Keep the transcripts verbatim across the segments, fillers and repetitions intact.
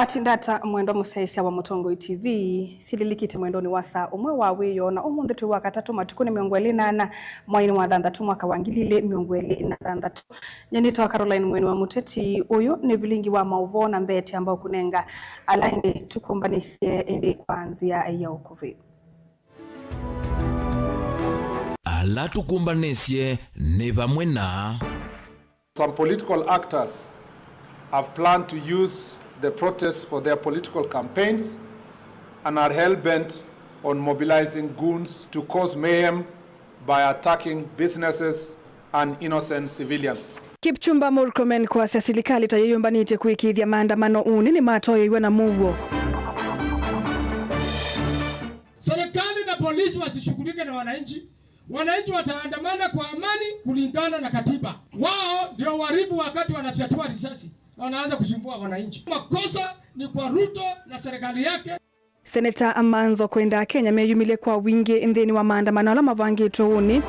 Tindata mwendwa mũsyaĩĩsya wa Mũtongoi T V, sililikite mwendonĩ wa saa ũmwe wa wĩoo, na ũmũnthĩ twĩ wa katatũ, matukũ nĩ mĩongo ĩlĩ na ana, mweinĩ wa thanthatũ, mwaka wa ngili ilĩ mĩongo ĩlĩ na thanthatũ. Nyie nĩtawa Caroline Mweni wa Mũteti. Ũyũ nĩ vilingi wa maũvoo, na mbee twamba kũnenga ala ĩndĩ tũkũmbanĩsye ĩndĩ kwa nzĩa ya ũkuvĩ. Ala tũkũmbanĩsye nĩ vamwe na Some political actors have planned to use the protests for their political campaigns and are hell-bent on mobilizing goons to cause mayhem by attacking businesses and innocent civilians. Kipchumba Murkomen kwasya silikalĩ ta yĩyũmbanĩtye kũĩkĩĩthya maandamano ũnĩ nĩmatoyeew'a na mũuo. Serikali na polisi wasishughulike na wananchi. Wananchi wataandamana kwa amani kulingana na katiba. Wao ndio waharibu wakati wanafyatua risasi na wanaanza kusumbua wananchi. Makosa ni kwa Ruto na serikali yake. Seneta Manzo kwenda Akenya meyumĩlye kwa wingĩ nthĩnĩ wa maandamano ala mavangĩtwe ũnĩ.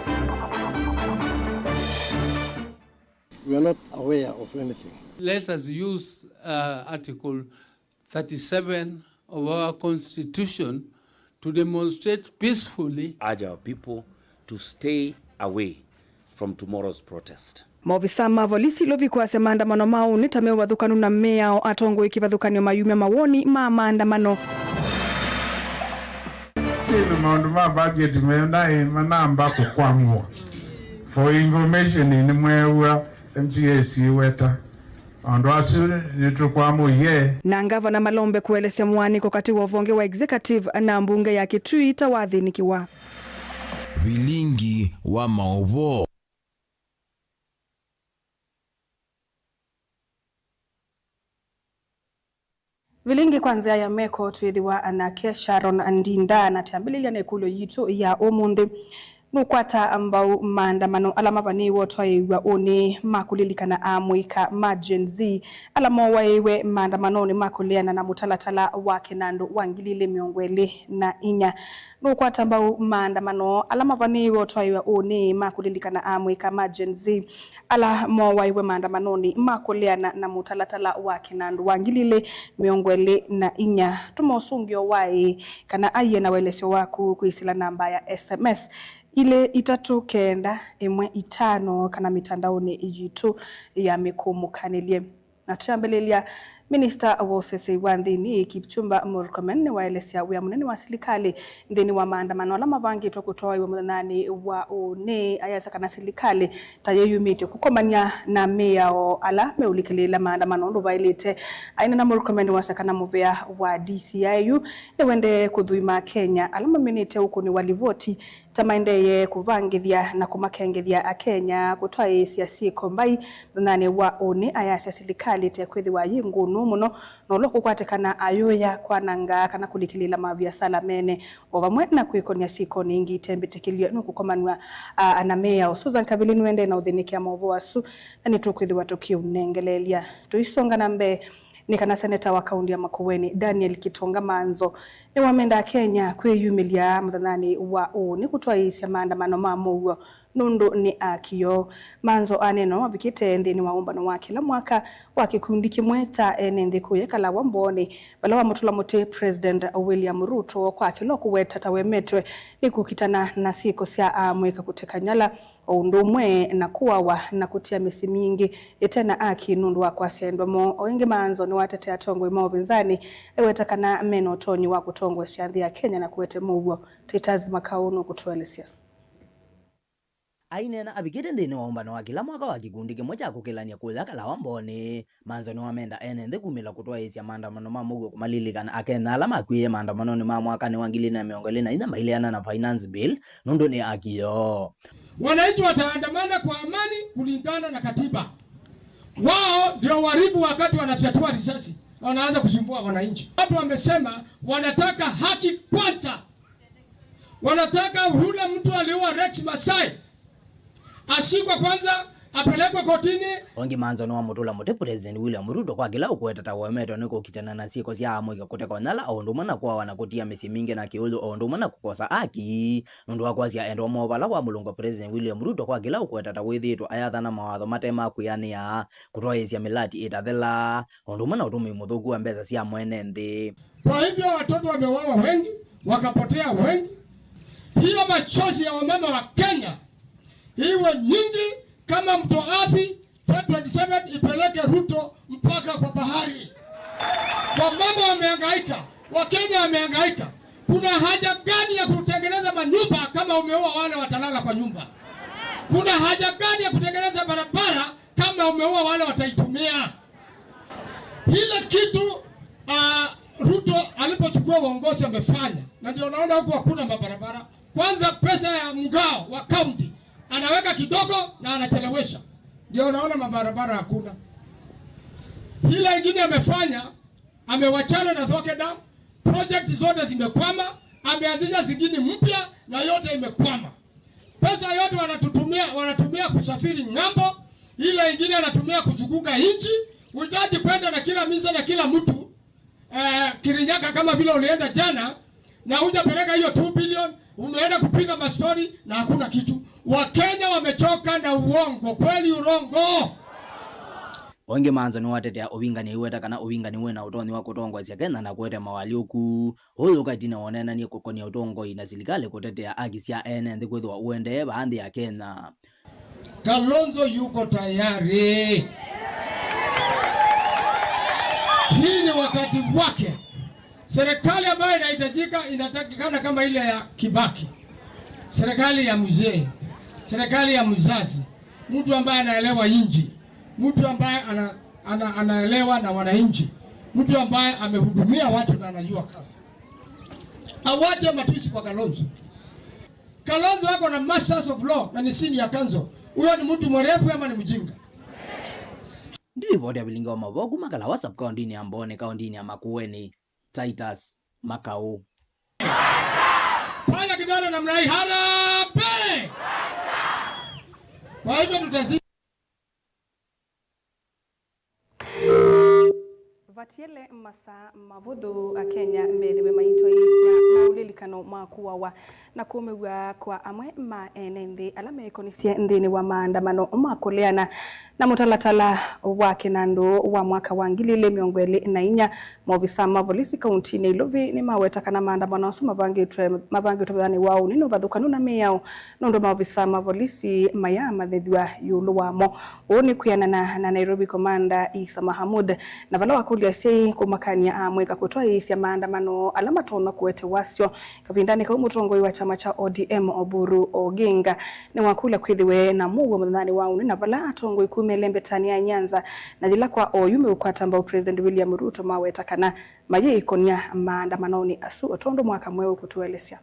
We are not aware of anything. Let us use, uh, Article thirty-seven of our constitution to demonstrate peacefully. Urge our people to stay away from tomorrow's protest. Maovisa ma volisi Lovi kwasya maandamano ma ũnĩ ta me ũvathũkanu na mĩao atongoi kĩvathũkany'o mayumya mawoni ma maandamano. Kĩndũ maũndũ ma budget me naĩ manamba kũkwamũa. For information, nĩmweew'a M C A siweta. Andũ asu nĩtũkwamũie. Na ngavana malombe kũelesya mũaanĩko katĩ wa ũvonge wa executive na mbunge ya Kitui ta wathĩnĩkĩwa. Vilingi wa maũvoo. Vilingi kwa nzĩa ya meko twĩthĩwa nake Sharon Ndinda, na twambĩlĩlya na ĩkũlyo yitũ ya ũmũnthĩ. Nũkwata mbau maandamano ala mavanĩĩwe ũtwaĩĩw'a ũnĩ ma kũlilikana amũika ma Gen Z ala mowaĩwe maandamanonĩ ma kũleana na mũtalatala wa kĩnandũ wa ngili ilĩ mĩongo ĩlĩ na inya? Nũkwata mbau maandamano ala mavanĩĩwe ũtwaĩĩw'a ũnĩ ma kũlilikana amũika ma Gen Z ala mowaĩwe maandamanonĩ ma kũleana na mũtalatala wa kĩnandũ wa ngili ilĩ mĩongo ĩlĩ na inya? Tũma ũsũngĩo wa ĩĩ kana aiee na ũelesyo waku kwĩsĩla namba ya S M S ilĩ itatũ kenda ĩmwe itano kana mĩtandaonĩ yitũ ya mĩkũmũkanĩlye. Na twambĩlĩlya, minista wa ũseseĩ wa nthĩnĩ, Kipchumba Murkomen, nĩwaelesya wĩa mũnene wa silikalĩ nthĩnĩ wa maandamano ala mavangĩtwe kũtwaĩwa mũthenyanĩ wa ũnĩ, ayasya kana silikalĩ ta yĩyumĩtye kũkomany'a na mĩao ala meũlikĩlĩĩla maandamano ũndũ vaĩlĩte. Aineena, Murkomen nĩwasya kana mũvĩa wa D C I U nĩwendee kũthũima Akenya ala maminĩte ũkũnĩwa livoti ta maendeeye kũvangĩthya na kũmakengethya Akenya kũtwaĩĩsya syĩko mbai mũthenyanĩ wa ũnĩ, ayasya silikalĩ tekwĩthĩwa yĩ ngũnũ mũno, na ũla ũkũkwatĩkana ayũya kwananga kana kũlikĩlĩĩla maviasala mene, o vamwe na kwĩkony'a syĩkonĩ ingĩ itembĩtĩkĩlw'e nũkũkomanw'a, a, na mĩao. Susan Kavili nĩwendee na ũthĩnĩkĩa maũvoo asu, na nĩtũkwĩthĩwa tũkĩũnengeleelya. Tũisonga na mbee, nĩ kana seneta wa kaũndĩ ya Makueni, Daniel Kitonga Manzo, nĩwamenda Akenya kwĩyumĩlya mũthenyanĩ wa ũnĩ kũtwaĩĩsya maandamano ma mũuo nũndũ nĩ aki yoo. Manzo aneena ũũ avikĩte nthĩnĩ wa ũmbano wa kĩla mwaka wa kĩkundi kĩmwe ta ene nthĩ kũu Kalawa Mbooni, vala wamũtũla mũtĩ President William Ruto kwa kĩla ũkũweta ta wemetwe nĩ kũkitana na syĩko sya amũika kũteka nyala, o ũndũ ũmwe na kũawa na kũtia mĩsyĩ mingĩ ĩte na aki nũndũ wa kwasya endwa moo. O ĩngĩ, Manzo nĩwatetea atongoi ma ũvĩnzani, eweta kana mena ũtonyi wa kũtongoesya nthĩ ya Kenya na kũete mũuo. Titus Makau nũkũtũelesya. Aineena avikĩte nthĩnĩ wa ũmbano wa kĩla mwaka wa kĩkundi kĩmwe kya kũkĩlany'a kũya Kalawa Mbooni, Manzo nĩwamenda ene nthĩ kumĩla kũtwaĩĩsya maandamano ma mũuo kũmalilikana Akenya ala makw'ĩĩe maandamanonĩ ma mwakanĩ wa ngili ilĩ na mĩongo ĩlĩ na inya maileana na Finance Bill nũndũ nĩ aki yoo. Wananchi wataandamana kwa amani kulingana na katiba. Wao ndio waharibu wakati wanafyatua risasi na wanaanza kusumbua wananchi. Watu wamesema wanataka haki kwanza. Wanataka yule mtu aliua Rex Masai ashikwe kwanza, apelekwe kotini. Ongi manzo nĩwamũtũla mũtĩ President William Ruto kwa kĩla ũkũweta ta ũemetwe nĩ kũkitana na syĩko sya amũika kũteka ũnyala o ũndũ ũmwe na kũawa na kũtia mĩsyĩ mingĩ na kĩũlũ o ũndũ ũmwe na kũkosa aki nũndũ wa kwasya endwa moo vala wamũlũngwa President William Ruto kwa kĩla ũkũweta ta wĩthĩĩtwe ayathana mawatho mate ma kwĩanĩa, kũtwaĩĩsya mĩlati ĩtathela, o ũndũ ũmwe na ũtũmĩi mũthũku wa mbesa sya mwene nthĩ. Kwa hivyo watoto wameuawa wengi, wakapotea wengi. Hiyo machozi ya wamama wa Kenya iwe nyingi kama mto Athi, twenty twenty-seven ipeleke Ruto mpaka kwa bahari. Wamama wamehangaika, Wakenya wamehangaika. Kuna haja gani ya kutengeneza manyumba kama umeua wale watalala kwa nyumba? Kuna haja gani ya kutengeneza barabara kama umeua wale wataitumia? Ile kitu uh, Ruto alipochukua uongozi amefanya, na ndio unaona huku hakuna mabarabara. Kwanza pesa ya mgao wa county anaweka kidogo na anachelewesha, ndio unaona mabarabara hakuna. Ile ingine amefanya, amewachana na Thoke Dam, project zote zimekwama, ameanzisha zingine mpya na yote imekwama. Pesa yote wanatutumia, wanatumia kusafiri ng'ambo, ile ingine anatumia kuzunguka nchi. Uhitaji kwenda na kila misa na kila mtu eh, Kirinyaga kama vile ulienda jana na hujapeleka hiyo two billion, umeenda kupiga mastori na hakuna kitu. Wakenya wamechoka na uongo, kweli urongo? Ongi manzo nĩwatetea ũvingani aiweta kana ũvingani wĩ na ũtonyi wa kũtongoesya Kenya na kũete mawalyũku. Ũyũ ũka ĩtina woneenanie kũkonia ũtongoi na silikalĩ kũtetea aki sya ene nthĩ kwĩthĩwa ũendee vaa nthĩ ya Kenya. Kalonzo yuko tayari. Hii ni wakati wake. Serikali ambayo inahitajika, inatakikana kama ile ya Kibaki, serikali ya mzee, serikali ya mzazi, mtu ambaye anaelewa nchi, mtu ambaye ana, ana, anaelewa na wananchi, mtu ambaye amehudumia watu na anajua kazi. Awache matusi kwa Kalonzo. Kalonzo ako na Masters of Law na ni senior counsel. Huyo ni mtu mwerevu ama ni mjinga? Ndiripoti ya vilingi wa mavoo kuma Kalawa sub kaunti-inĩ ya Mbooni kaunti-inĩ ya Makueni, Titus Makau. Fanya kidole namna hii, harambee! Kwa hivyo tutazidi. Vatiele masaa mavũthũ Akenya methĩwe maitwaĩĩsya maũlilikano ma kũawa na kũmĩw'a kwa amwe ma ene nthĩ ala meekonisye nthĩnĩ wa maandamano ma kũleana na mũtalatala wa kĩnandũ wa mwaka wa ngili ilĩ mĩongo ĩlĩ na inya. Maovisaa ma volisi kauntinĩ ya Ilovi nĩmaweta kana maandamano asu mavangĩtwe, mavangĩtwe vethani wa ũnini ũvathũkanu na mĩao nũndũ maovisaa ma volisi mayaamanyĩthw'a ĩũlũ wamo. Ũu nĩ kwĩanana na Nairobi Commander Isa Mahamud, na vala wakũlya asyai kũmakany'a amũika kũtwaĩĩsya maandamano ala matonya kũete wasyo. Kavindanĩ kau, mũtongoi wa kyama kya O D M Oburu Oginga nĩwakũlya kwĩthĩwe na mũuo mũthenyanĩ wa ũnĩ, na vala atongoi kuma ĩlembetanĩ ya Nyanza na yĩla kwa oyu meũkwata mbau President William Ruto maweta kana mayĩĩkonya maandamanonĩ asu, o tondũ mwaka mweũ ũkũtũelesya.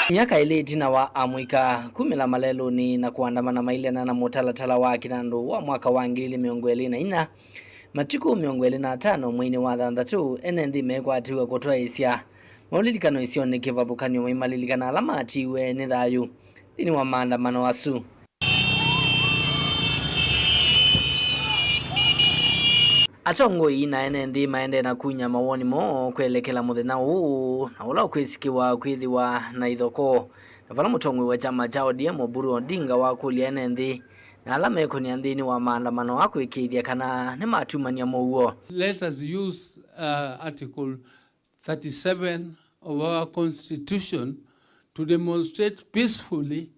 Myaka ĩlĩ ĩtina wa amũika kumĩla malelũnĩ na kũandamana mailena na mũtalatala wa kĩnandũ wa mwaka wa ngili ilĩ mĩongo ĩlĩ na inya, matukũ mĩongo ĩlĩ na atano mweinĩ wa thanthatũ, ene nthĩ mekwatĩw'a kũtwaĩĩsya maũlilikano isionĩ kĩvathũkany'o maimalilikana ala matiiwe nĩ thayũ nthĩnĩ wa maandamano asu. Atongoi na ene nthĩ maendee na kunya mawoni moo kwelekela mũthenya ũũ, na ũla ũkwĩsĩkĩwa kwĩthĩwa na ithokoo, na vala mũtongoi wa kyama kya O D M Oburu Odinga wakũlya ene nthĩ na ala mekonia nthĩnĩ wa maandamano aa kwĩkĩĩthya kana nĩmatumany'a mũuo. Let us use, uh, article thirty-seven of our constitution to demonstrate peacefully,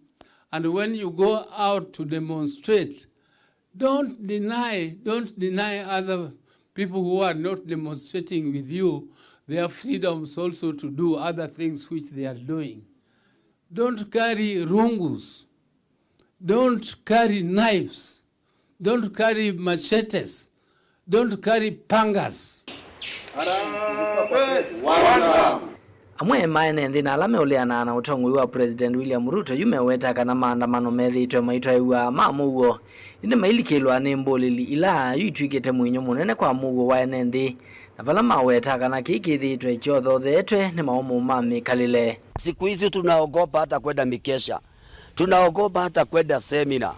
and when you go out to demonstrate, don't deny, don't deny other people who are not demonstrating with you their freedoms also to do other things which they are doing. Don't carry rungus. Don't carry knives. Don't carry machetes. Don't carry pangas. Amwe ma ene nthĩ na ala meũleanaa na ũtongoi wa President William Ruto yu meweta kana maandamano methĩĩtwe maitwaĩw'a ma mũuo, ĩndĩ mailikĩlwa nĩ mbũlĩli ila yu itw'ĩkĩte mũinyo mũnene kwa mũuo wa ene nthĩ, na vala maweta kana kĩĩ kĩthĩĩtwe kyothothetwe nĩ maũmũ ma mĩkalĩle. Siku hizi tunaogopa hata kwenda mikesha. Tunaogopa hata kwenda seminar.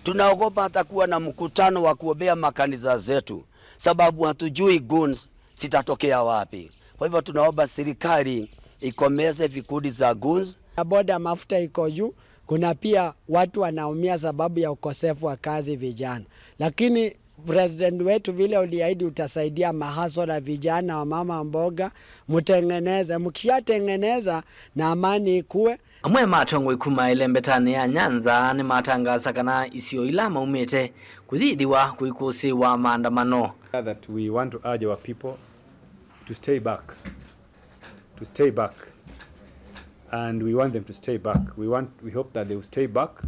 Tunaogopa hata kuwa na mkutano wa kuombea makanisa zetu, sababu hatujui goons zitatokea wapi. Kwa hivyo tunaomba serikali ikomeze vikundi za goons. Na boda mafuta iko juu, kuna pia watu wanaumia sababu ya ukosefu wa kazi vijana. Lakini President wetu, vile uliahidi utasaidia mahaso na vijana wa mama mboga, mtengeneze. Mkishatengeneza na amani ikuwe. Amwe ma atongoi kuma ĩlembetanĩ ya Nyanza nĩmatangaasa kana isio ila maumĩte kũyĩthĩwa kũikũsĩĩwa maandamano. That we want to urge our people to stay back, to stay back, and we want them to stay back. We want, we hope that they will stay back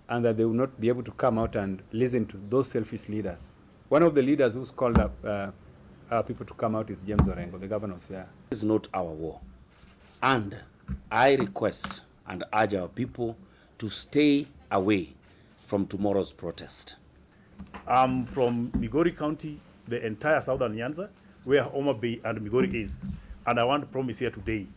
and that they will not be able to come out and listen to those selfish leaders. One of the leaders who's called up, uh, our people to come out is James Orengo, the governor of Siaya. This is not our war. And I request and urge our people to stay away from tomorrow's protest. I'm from Migori County, the entire southern Nyanza, where Homa Bay and Migori is. And I want to promise here today,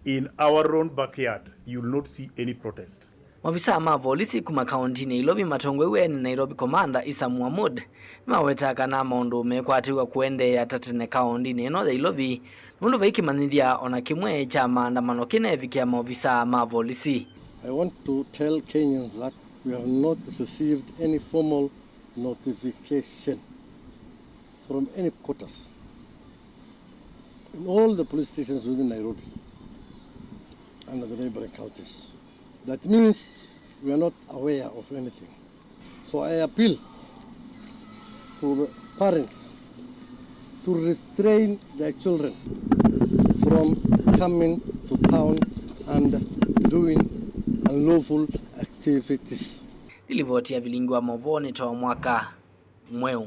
in our own backyard, you will not see any protest. Maovisaa ma volisi kuma kaũntinĩ ya Ilovi matongoew'e nĩ Nairobi Commander Isa Mohamud nĩmawetaa kana maũndũ mekwatĩw'a kũendeea ta tene kaũntinĩ ĩno ya Ilovi, nũndũ vai kĩmanyĩthya o na kĩmwe kya maandamano kĩneevikĩa maovisaa ma volisi. I want to tell Kenyans that we have not received any formal notification from any quarters in all the police stations within Nairobi and the neighboring counties. That means we are not aware of anything. So I appeal to the parents to restrain their children from coming to town and doing unlawful activities. Nĩ livoti ya Vilingi wa Mauvoo nĩ Too Mwaka Mweũ.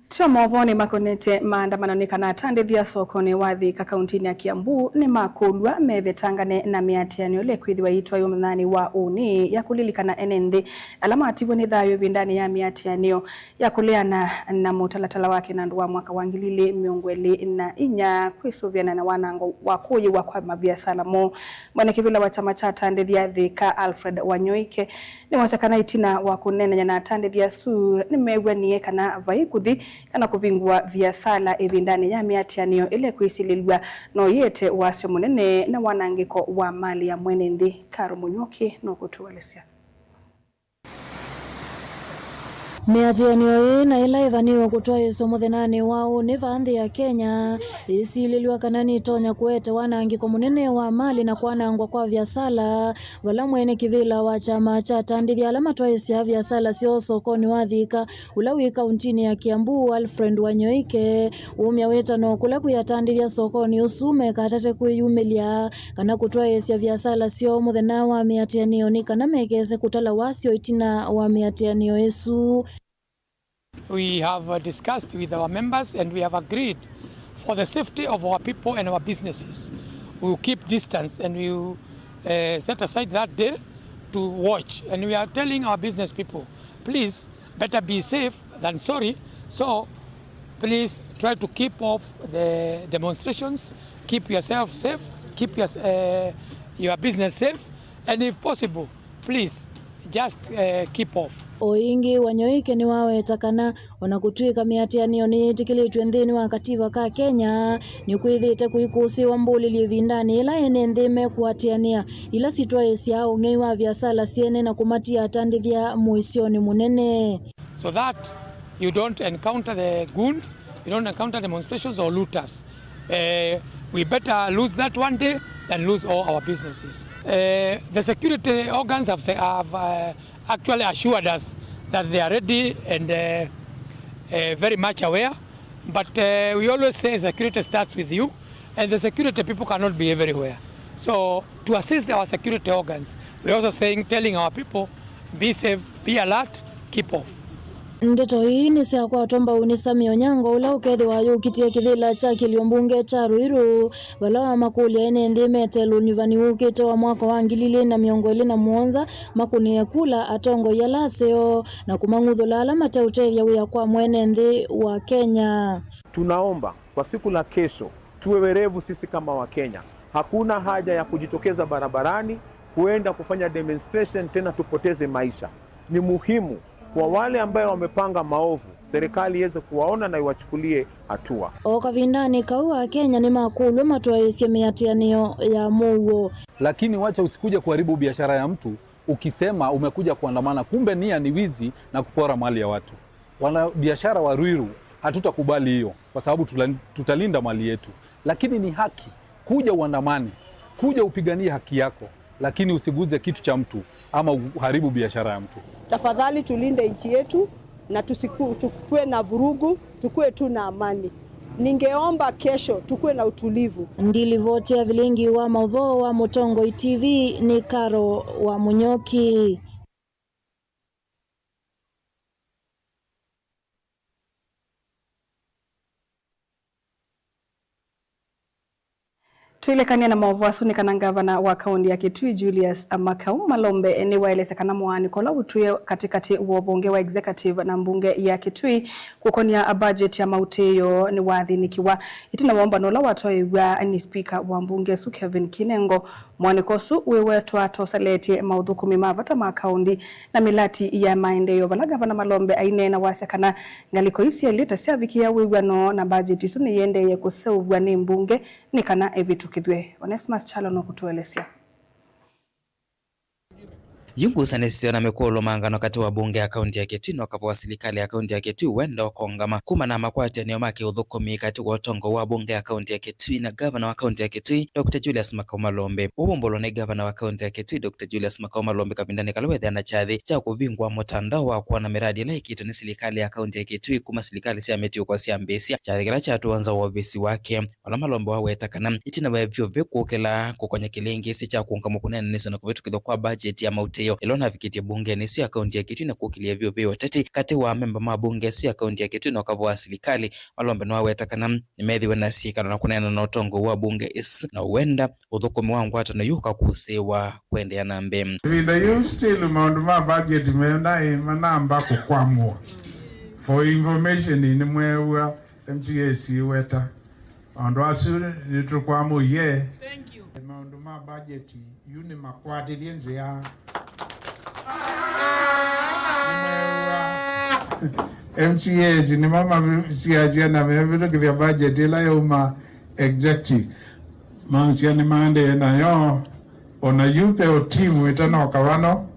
Tyo maũvoonĩ makonete maandamano nĩ kana atandĩthya sokonĩ wa Thika kauntinĩ ya Kiambu nĩmakũlw'a mevetangane na mĩatĩanĩo ĩla ĩkwĩthĩwa ĩitwaĩwe mũthenyanĩ wa ũnĩ ya kũlilikana ene nthĩ ala matiw'e nĩ thayũ ĩvindanĩ ya mĩatĩanĩo ya kũleana na mũtalatala wa kĩnandũ wa mwaka wa ngili ilĩ mĩongo ĩlĩ na inya kwĩsũvĩana na wanango wa kũyĩwa kwa maviasala moo. Mwene kĩvĩla wa kyama kya atandĩthya Thika, Alfred Wanyoike, nĩwasya kana ĩtina wa kũneenany'a na atandĩthya asu, nĩmew'anie kana vai kũthi kana kũvingũa viasala ĩvindanĩ ya mĩatĩanĩo ĩla ĩkwĩsilĩlw'a no yĩete wasyo mũnene na wanangĩko wa malĩ ya mwene nthĩ. Karo Mũnyuki nũkũtũelesya. Mĩatĩanĩo ĩĩ na ĩla ĩvanĩĩwe kũtwaĩĩswa mũthenyanĩ wa ũnĩ vaa nthĩ ya Kenya, ĩsilĩlw'a kana nĩtonya kũete wanangĩko mũnene wa malĩ na kwanangwa kwa viasala, vala mwene kĩvĩla wa kyama kya atandĩthya ala matwaĩĩsya viasala syoo sokonĩ wa Thika, ũla wĩ kauntinĩ ya Kiambu, Alfred Wanyoike, umya wĩtano kũla kwĩ atandĩthya sokonĩ ũsu mekatate kwĩyumĩlya kana kũtwaĩĩsya viasala syoo mũthenya wa mĩatĩanĩo nĩ kana mekese kũtala wasyo ĩtina wa mĩatĩanĩo ĩsu. We have, uh, discussed with our members and we have agreed for the safety of our people and our businesses. We will keep distance and we will, uh, set aside that day to watch. And we are telling our business people, please, better be safe than sorry. So please try to keep off the demonstrations, keep yourself safe, keep your, uh, your business safe, and if possible, please, just, uh, keep off. O ĩngĩ, Wanyoike nĩwaweta kana o na kũtw'ĩka mĩatĩanĩo nĩyĩtĩkĩlĩtw'e nthĩnĩ wa kativa ka Kenya, nĩkwĩthĩĩte kũikũsĩĩwa mbũlĩlyo ĩvindanĩ yĩla ene nthĩ mekũatĩanĩa ila sitwaĩĩsyaa ũng'ei wa viasala syene na kũmatia atandĩthya mũĩsyonĩ mũnene. So that you don't encounter the goons, you don't encounter demonstrations or looters. Uh, we better lose that one day than lose all our businesses. Uh, the security organs have, have, uh, actually assured us that they are ready and, uh, uh, very much aware. But, uh, we always say security starts with you, and the security people cannot be everywhere. So to assist our security organs, we are also saying, telling our people, be safe, be alert, keep off. Ndeto ii nĩsyakwatwa mbau nĩ Sammy Onyango, ũla ũkethĩwa ayũkitie kĩvĩla kya kĩlio mbunge kya Ruiru, vala wamakũlya ene nthĩ mete lũnyuvani wũkĩte wa mwaka wa ngili ilĩ na mĩongo ĩlĩ na mũonza makũnĩe kula atongoi ala aseo na kũmang'uthũla ala mateũtethya wĩa kwa mwene nthĩ wa Kenya. Tunaomba kwa siku la kesho tuwe werevu sisi kama Wakenya, Hakuna haja ya kujitokeza barabarani kuenda kufanya demonstration tena tupoteze maisha. Ni muhimu kwa wale ambayo wamepanga maovu, serikali iweze kuwaona na iwachukulie hatua. O kavindanĩ kau, Akenya nĩmakũlw'a matwaĩĩsye mĩatĩanĩo ya mũuo. Lakini wacha usikuje kuharibu biashara ya mtu ukisema umekuja kuandamana, kumbe nia ni wizi na kupora mali ya watu. Wanabiashara wa Ruiru, hatutakubali hiyo, kwa sababu tula-, tutalinda mali yetu. Lakini ni haki, kuja uandamane, kuja upiganie haki yako, lakini usiguze kitu cha mtu ama uharibu biashara ya mtu. Tafadhali tulinde nchi yetu na tusiku-, tukue na vurugu, tukue tu na amani. Ningeomba kesho tukue na utulivu. Ndilivoti ya vilingi wa mauvoo wa Mũtongoi T V nĩ Karo wa Mũnyoki. Twĩlekany'a na maũvoo asu nĩ kana ngavana wa kaũnti ya Kitui, Julius Makau Malombe, nĩwaelesya kana mũaanĩko ũla ũtwĩe katĩkatĩ wa ũvonge wa executive na mbunge ya Kitui kũkonĩa budget ya mautĩĩo nĩwathĩnĩkĩwa. Ĩtina wa ũmbano ũla watwaĩw'a nĩ spika wa mbunge ĩsu, Kevin Kinengo, mũaanĩko ũsu wĩwetwa ta ũseletye maũthũkũmi ma vata ma kaũnti na mĩlati ya maendeeo, vala ngavana Malombe aineena wasya kana ngalĩko isu syelĩ ta syavikĩa wĩw'ano na budget ĩsu nĩyĩendeeye kũseũvw'a nĩ mbunge nĩ kana ĩvĩtũkĩthw'e. Onesmus Kyalo nũkũtũelesya. Yu ngusanĩsyo na mĩkũlũmangano katĩ wa mbunge ya kaũnti ya Kitui na ũkava wa silikalĩ ya kaũnti ya Kitui wenda ũkongama kumana na makwatĩanĩo ma kĩũthũkũmi katĩ wa ũtongoi wa mbunge ya kaũnti ya Kitui na ngavana wa kaũnti ya Kitui, Doctor Julius Makau Malombe. Ũvumbũlwa nĩ ngavana wa kaũnti ya Kitui, Doctor Julius Makau Malombe, kavindanĩ kala wethĩa na kyathĩ kya kũvingũa mũtandao wa kwona mĩradi ĩla ĩkĩtwe nĩ silikalĩ ya kaũnti ya Kitui kuma silikalĩ sya mĩtũkĩ syambĩĩsya, kyathĩ kĩla kyatũa nza wa ovisi wake. Ola Malombe waweta kana ĩtina wa vyũvĩ kũkĩla kũkonya kĩlĩngĩsĩ kya kũũngama kũneenanĩsya na kũvĩtũkĩthwa kwa mbajeti ya mautĩĩo ĩla ũnavikĩtye mbungenĩ ĩsu ya kaũnti ya Kitui na kũkĩlya vyũvĩ ũteti katĩ wa amemba ma mbunge ĩsu ya kaũnti ya Kitui na ũkava wa silikalĩ, Malombe nĩwaweta kana nĩmethiwe na syĩkalo na kũneena na ũtongoi wa mbunge ĩsu na ũenda ũthũkũmi wa ngwatanĩo yu ũkakũsĩĩwa kũendeea na mbee. Ĩvinda yĩu still maũndũ ma budget mena manamba kũkwamũa. For information, nĩmweew'a M C As iweta. Maũndũ asu nĩtũkwamũie. Thank you. Maũndũ ma budget yu nĩmakwatĩthye nzĩa. M C As nĩmo masiasya na mevĩtũkĩthya budget ĩla yauma executive. Maasya nĩmaendee nayo. Ona yu ve o timu ĩtanoka vano,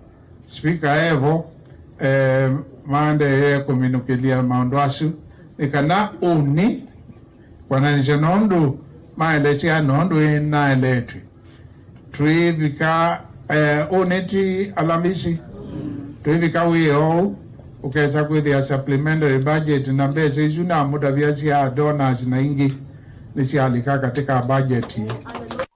speaker evo, eh, maendee kũminũkĩlya maũndũ asu nĩ kana ũnĩ kwananĩsya nũndũ maelesya nũndũ ĩnaeletw'e. Twĩvika, eh, ũnĩ ti Alamisi, twĩvika wĩ oou, ũkesa kwĩthĩa supplementary budget na mbesa isu namũtavya sya donors na ingĩ nĩsyalika katika budget ĩĩ.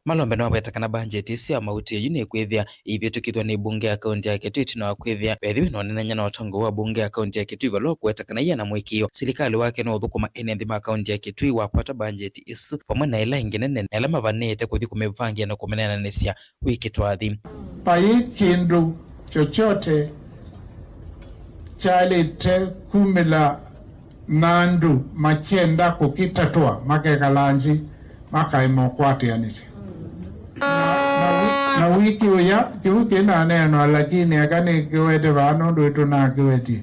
Malombe nĩwaweta kana mbanjeti ĩsu ya mautĩĩo yu nĩkwĩthĩa ĩivĩtũkĩthw'a nĩ mbunge ya kaũnti ya Kitui ĩtina wa kwĩthĩa vethĩwe na ũnenany'a na ũtongoi wa mbunge ya kaũnti ya Kitui, vala ũkũweta kana ĩana mũĩkĩĩo silikalĩ wake nũũthũkũma ene nthĩ ma kaũnti ya Kitui wakwata mbanjeti ĩsu vamwe na ĩla ĩngĩ nene na ĩla mavanĩte kũthi kũmĩvangĩa na kũmĩneenanĩsya wĩ kĩtwathi. Vai kĩndũ chochote kyaĩlĩte kumĩla na andũ makyenda kũkĩtatũa, makekala nzĩ, makaema ũkwatĩanĩsya. Na, na wi-, na wiki ũya, kĩu kĩnaneenwa, lakini eka nĩkĩwete vaa nũndũ ĩtũnakĩwetie.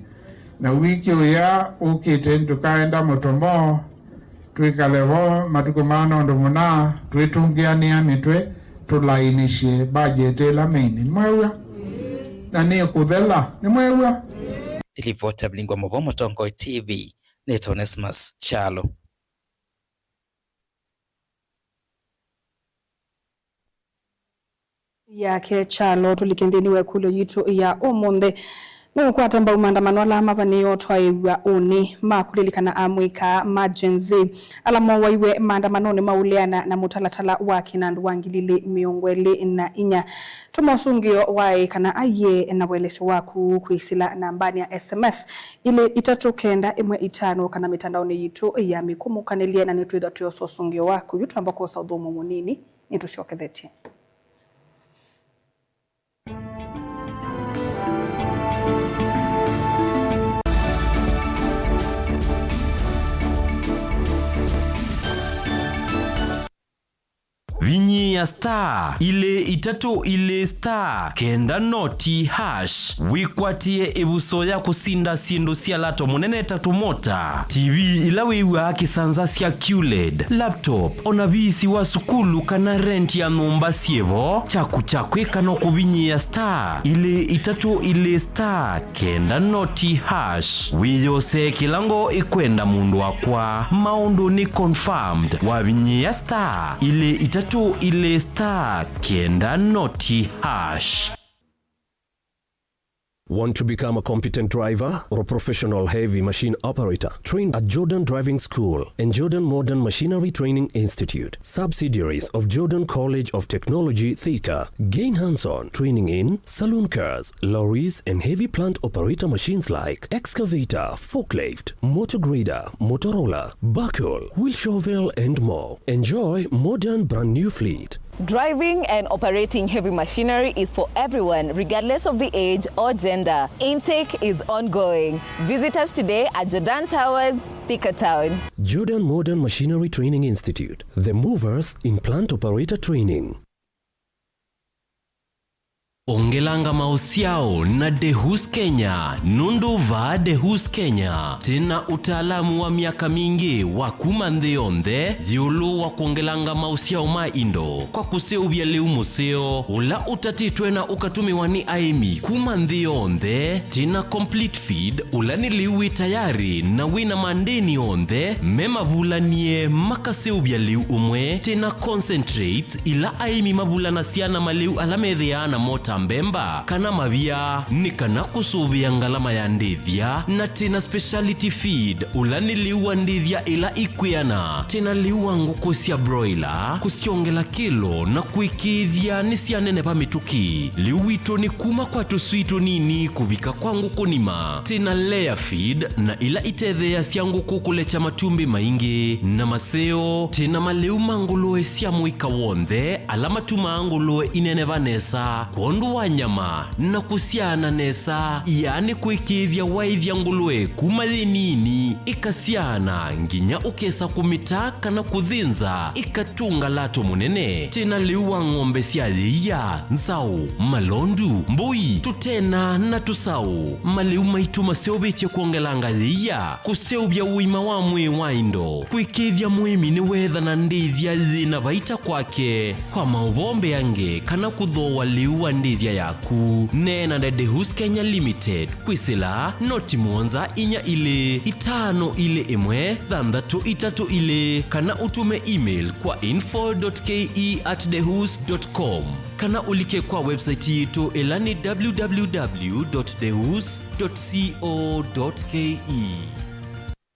Na wiki ũya ũkĩte, nĩtũkaenda Mũtomo, twĩkale vo matukũ maa nũndũ mũna, twĩtũngĩanĩa mĩtwe, tũlainĩsye budget ĩla main. Nĩmwew'a? Na nĩkũthela. Nĩmwew'a? Nĩ livoti ya Vilingi wa Mauvoo Mũtongoi T V, nĩtawa Onesmus Kyalo. Yake Kyalo, tũlike nthĩnĩ wa ĩkũlyo yitũ ya ũmũnthĩ. Nũũkwata mbau maandamano ala mavanĩĩe ũtwaĩĩw'a ũnĩ ma kũlilikana amũika ma Gen Z ala mowaiwe maandamanonĩ ma ũleana na mũtalatala wa kĩnandũ wa ngili ilĩ mĩongo ĩlĩ na inya? Tũma ũsũngĩo wa ĩĩ kana aiee na ũelesyo waku kwĩsĩla nambanĩ ya S M S ilĩ itatũ kenda ĩmwe itano kana mĩtandaonĩ yitũ ya mĩkũmũkanĩlye, na nĩtwĩthwa twĩosa ũsũngĩo waku. Yu twamba kwosa ũthũmũo mũnini, nĩtũsyokethetye. Vinyĩĩa star ilĩ itatũ ilĩ star kenda noti hash wĩkwatĩe ĩvuso ya kũsinda syĩndũ sya lato mũnene ta tũmota, T V ila wĩw'aa kĩsanza sya Q led, laptop, o na viisi wa sukulu kana rent ya nyũmba syĩ vo. Kyaku kya kwĩka no kũvinyĩĩa star ilĩ itatũ ilĩ star kenda noti hash wĩyosee kĩla ngoo ĩkwenda mũndũ wakwa. Maũndũ nĩ confirmed wavinyĩĩa star ilĩ itatũ ilĩ star kenda noti hash. Want to become a competent driver or a professional heavy machine operator? Train at Jordan Driving School and Jordan Modern Machinery Training Institute, subsidiaries of Jordan College of Technology, Thika. Gain hands-on training in saloon cars, lorries, and heavy plant operator machines like excavator, forklift, motor grader, motor roller, backhoe, wheel shovel, and more. Enjoy modern brand new fleet. Driving and operating heavy machinery is for everyone, regardless of the age or gender. Intake is ongoing. Visit us today at Jordan Towers, Thika Town. Jordan Modern Machinery Training Institute, the movers in plant operator training. Ongelanga maũsyao na Dehus Kenya, nũndũ vaa Dehus Kenya twĩ na ũtaalamu wa myaka mingĩ wa kuma nthĩ yonthe ĩũlũ wa kwongelanga maũsyao ma indo kwa kũseũvya lĩu mũseo ũla ũtatĩtwe na ũkatũmĩwa nĩ aĩmi kuma nthĩ yonthe. Twĩ na complete feed, ũla nĩ lĩu wĩ tayarĩ na wĩ na mandĩni onthe me mavulanie makaseũvya lĩu ũmwe. Twĩ na concentrates, ila aĩmi mavulanasya na malĩu ala methĩaa namo ta mbemba kana mavia, nĩ kana kũsũvĩa ngalama ya ndĩthya. Na twĩ na speciality feed, ũla nĩ lĩu wa ndĩthya ila ikwĩana. Twĩ na lĩu wa ngũkũ sya broiler, kũsyongela kĩlo na kũĩkĩĩthya nĩsyaneneva mĩtũkĩ. Lĩu witũ nĩ kuma kwa tũswii tũnini kũvika kwa ngũkũ nima. Twĩ na layer feed, na ila itetheeasya ngũkũ kũlekya matumbĩ maingĩ na maseo. Twĩ na malĩu ma ngũlũe sya mũika w'onthe, ala matumaa ngũlũe ineneva nesa kwondũ wa nyama na kũsyaana nesa, yaani kũĩkĩĩthya waĩthya ngũlũe kuma yĩ nini ĩkasyaana nginya ũkesa kũmĩta kana kũthĩnza ĩkatũnga lato mũnene. Twĩ na lĩu wa ng'ombe sya yĩia, nzaũ, malondu, mbũi, tũtena na tũsaũ. Malĩu maitũ maseũvĩtye kwongelanga yĩia, kũseũvya ũima wa mwĩĩ wa indo, kũĩkĩĩthya mũĩmi nĩweethana ndĩthya yĩ na vaita kwake. Kwa maũvoo mbeange kana kũthooa lĩu wa ndĩthya yaku, neena na Dehus Kenya Limited kwĩsĩla noti mũonza inya ilĩ itano ilĩ ĩmwe thanthatũ itatũ ilĩ, kana ũtũme email kwa info dot K E at dehus dot com, kana ũlike kwa website yitũ ĩla nĩ w w w dot dehus dot co dot K E.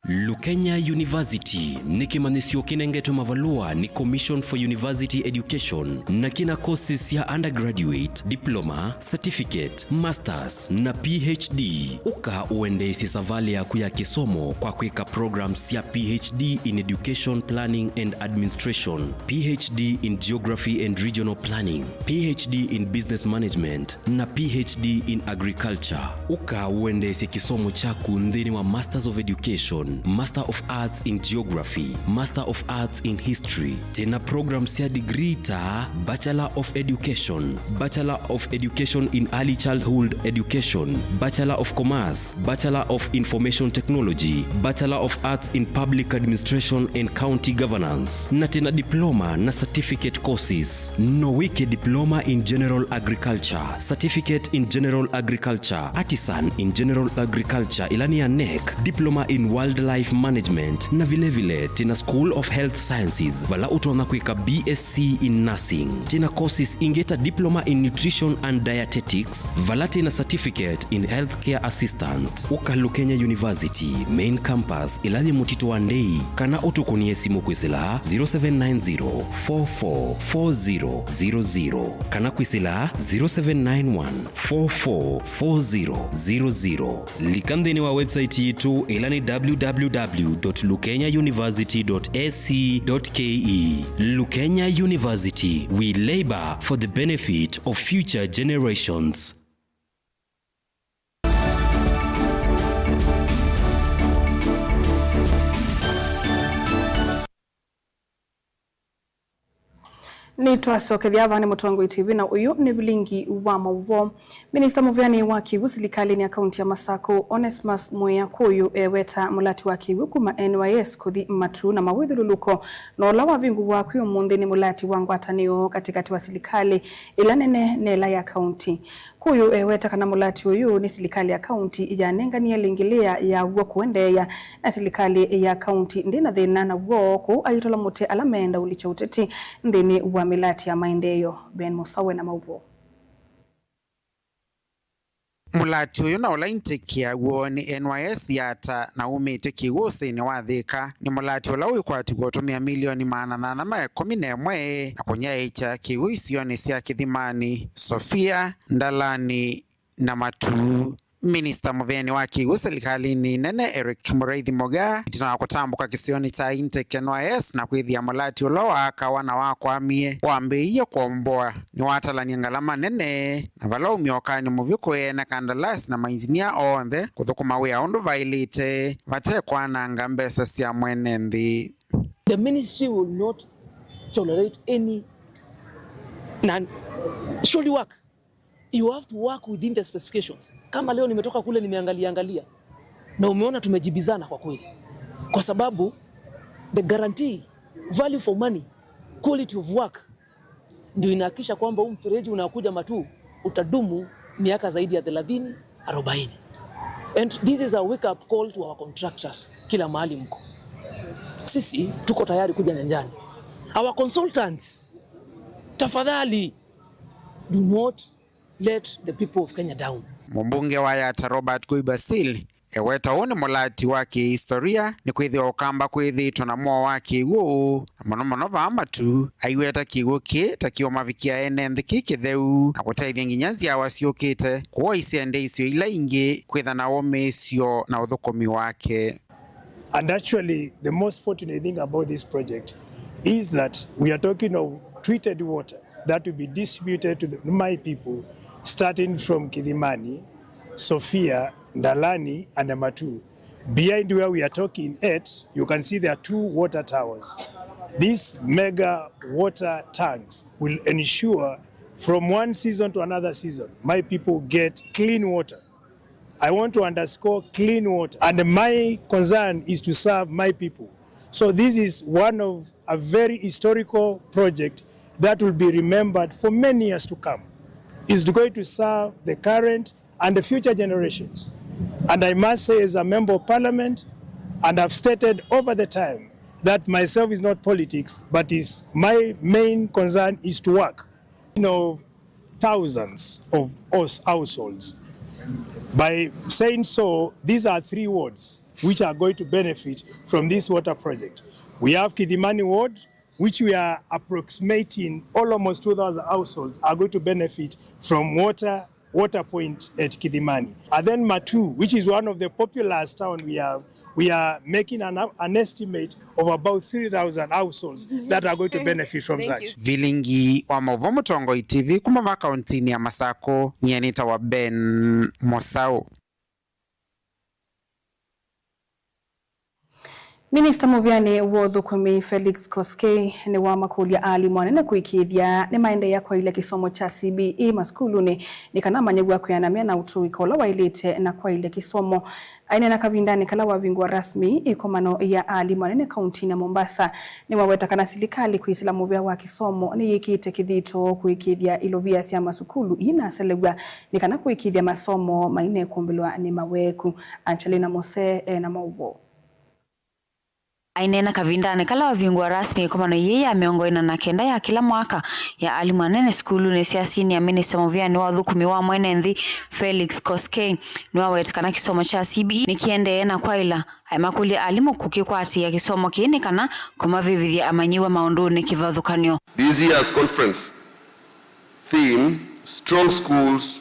Lukenya University nĩ kĩmanyĩsyo kĩnengetwe mavalũa nĩ Commission for University Education na kĩna courses sya undergraduate, diploma, certificate, masters na P H D. Ũka ũendeesye savalĩ yaku ya kĩsomo kwa kwĩka programs sya P H D in Education Planning and Administration, P H D in Geography and Regional Planning, P H D in Business Management, na P H D in Agriculture. Ũka ũendeesye kĩsomo kyaku nthĩnĩ wa Masters of Education, Master of Arts in Geography, Master of Arts in History. Twĩna programs sya degree ta Bachelor of Education, Bachelor of Education in Early Childhood Education, Bachelor of Commerce, Bachelor of Information Technology, Bachelor of Arts in Public Administration and County Governance, na twĩna diploma na certificate courses. No wĩke Diploma in General Agriculture, Certificate in General Agriculture, Artisan in General Agriculture, ĩla nĩ ya nec, Diploma in Wildlife Management, na vilevile twĩna School of Health Sciences, vala ũtonya kwĩka B S c in Nursing. Twĩna courses ingĩ ta Diploma in Nutrition and Dietetics, vala twĩna Certificate in Healthcare Assistant. Ũka Lukenya University, Main Campus, ĩla yĩ Mũtitũ wa Ndei, kana ũtũkũnĩe simũ kwĩsĩla zero seven nine zero, four four four zero zero zero, kana kwĩsĩla zero seven nine one, four four four zero zero zero. Lika nthĩnĩ wa website yitũ, ĩla nĩ w w w dot lukenya university dot a c dot k e. Lukenya University, we labor for the benefit of future generations. Nĩtwasokethya vaa nĩ Mũtongoi T V na ũyũ nĩ vilingi wa maũvoo. Minista mũveani wa kĩw'ũ silikalĩnĩ ya kaunti ya Masakũ, Onesmus Mwĩa Kũyũ, eweta mũlati wa kĩw'ũ kuma N Y S kũthi Matuu na mawĩthyũlũlũko, na ũla wavingũwa kwĩ ũmũnthĩ nĩ mũlati wa ngwatanĩo katĩkatĩ wa silikalĩ ĩla nene na ĩla ya kaunti. Kũyũ eweta kana mũlati ũyũ nĩ silikalĩ ya kaunti yanenganie lĩngĩlĩa ya w'o kũendeea, na silikalĩ ya kaunti ndĩna thĩna na w'o, kũu aitũla mũtĩ ala meenda ũlikya ũteti nthĩnĩ wa mĩlati ya maendeeo. Ben Mũsawe na maũvoo. Mũlati ũyũ na ũla intake ya w'o nĩ N Y S yata na umĩte kĩw'ũ ũsĩnĩ wa Thĩka, nĩ mũlati ũla wĩkwatiw'a ũtũmĩa milioni maana nyanya ma ĩkũmi na ĩmwe na kũnyaĩĩkya kĩw'ũ isionĩ sya Kĩthimani, Sofia, Ndalani na Matuu. Minista mũveani wa kĩw'ũ silikalĩnĩ nene Eric Mũraithi Mũgaa, ĩtina wa kũtambũka kĩsionĩ kya intake N Y S na kwĩthĩa mũlati ũla waakawa na wakwamie wambĩĩie kũomboa, nĩwatalany'a ngalama nene, na vala umya ũkany'o mũvyũ kũĩ ene kandalasi na mainjinia onthe kũthũkũma wĩa ũndũ vaĩlĩte vate kwananga mbesa sya mwene nthĩ. The ministry will not tolerate any non-, shoddy work. You have to work within the specifications. Kama leo nimetoka kule, nimeangalia angalia na umeona tumejibizana kwa kweli, kwa sababu the guarantee, value for money, quality of work ndio inahakikisha kwamba huu mfereji unakuja Matuu utadumu miaka zaidi ya thelathini, arobaini. And this is a wake up call to our contractors, kila mahali mko. Sisi tuko tayari kuja nyanjani. Our consultants, tafadhali, do not let the people of Kenya down. Mũmbunge wa Yatta Robert Kũi Basil eweta ũũ nĩ mũlati wa kĩhistoria, nĩ kwĩthĩwa Ũkamba kwĩthĩĩtwe na mũo wa kĩw'ũ, na mũno mũno vaa Matuu, aiweta kĩw'ũ kĩĩ ta kĩũmavikĩa ene nthĩ kĩ kĩtheu, na kũtethya nginya nzyawa syũkĩte kũwa isende isio ila ingĩ kwĩtha na wũmĩĩsyo na ũthũkũmi wake. And actually, the most fortunate thing about this project is that we are talking of treated water that will be distributed to the, my people, starting from Kidhimani, Sofia, Ndalani, and Matuu. Behind where we are talking at, you can see there are two water towers. These mega water tanks will ensure from one season to another season, my people get clean water. I want to underscore clean water. And my concern is to serve my people. So this is one of a very historical project that will be remembered for many years to come. It's going to serve the current and the future generations. And I must say, as a member of parliament, and I've stated over the time that myself is not politics, but is my main concern is to work. You know, thousands of hous-, households. By saying so, these are three wards which are going to benefit from this water project. We have Kidhimani ward, which we are approximating almost two thousand households are going to benefit from water, water point at Kidhimani. And then Matuu, which is one of the populous town we have, we are making an, an estimate of about three thousand households that are going to benefit from such. Vilingi wa maũvoo Mũtongoi T V kuma va kauntinĩ ya Masakũ, nyie nĩtawa Ben Mũsaũ. Minista mũveani wa ũthũkũmi Felix Koskei nĩwamakũlya aalimu anene kũĩkĩĩthya nĩmaendeea kwaĩlya kĩsomo kya C B E masukulunĩ nĩ kana amanyĩw'a kwĩanamya na ũtũĩka ũla waĩlĩte na kwaĩlya kĩsomo. Aineena kavindanĩ kala wavingũa rasmi ĩkomano ya aalimu anene kauntinĩ ya Mombasa, nĩwaweta kana silikalĩ kwĩsĩla mũvea wa kĩsomo nĩyĩkĩĩte kĩthito kũĩkĩĩthya ilovia sya masukulu iinaselew'a nĩ kana kũĩkĩĩthya masomo mainekũmbĩlwa nĩ maweku. Angelina Mose ena maũvoo. Aineena kavindanĩ kala wavingũa rasmi ĩkomano yĩĩ ya mĩongo ĩna na kenda ya kĩla mwaka ya alimũ anene sukulunĩ sya senior, minista mũvĩanĩ wa ũthũkũmi wa mwene nthĩ Felix Koskei nĩwawete kana kĩsomo kya C B E nĩkĩendee na kwaĩla, aimakũlya alimũ kũkĩkwatĩĩa kĩsomo kĩĩ nĩ kana kũmavĩvĩthya amanyĩw'a maũndũnĩ kĩvathũkany'o. This year's conference theme, Strong Schools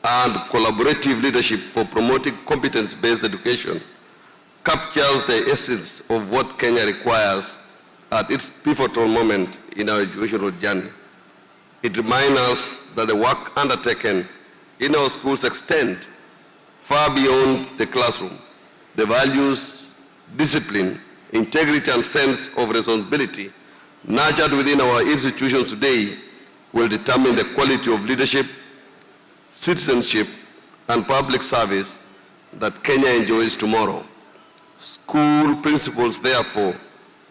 and Collaborative Leadership for Promoting Competence-Based Education, captures the essence of what Kenya requires at its pivotal moment in our educational journey. It reminds us that the work undertaken in our schools extend far beyond the classroom. The values, discipline, integrity, and sense of responsibility nurtured within our institutions today will determine the quality of leadership, citizenship, and public service that Kenya enjoys tomorrow. School principals, therefore,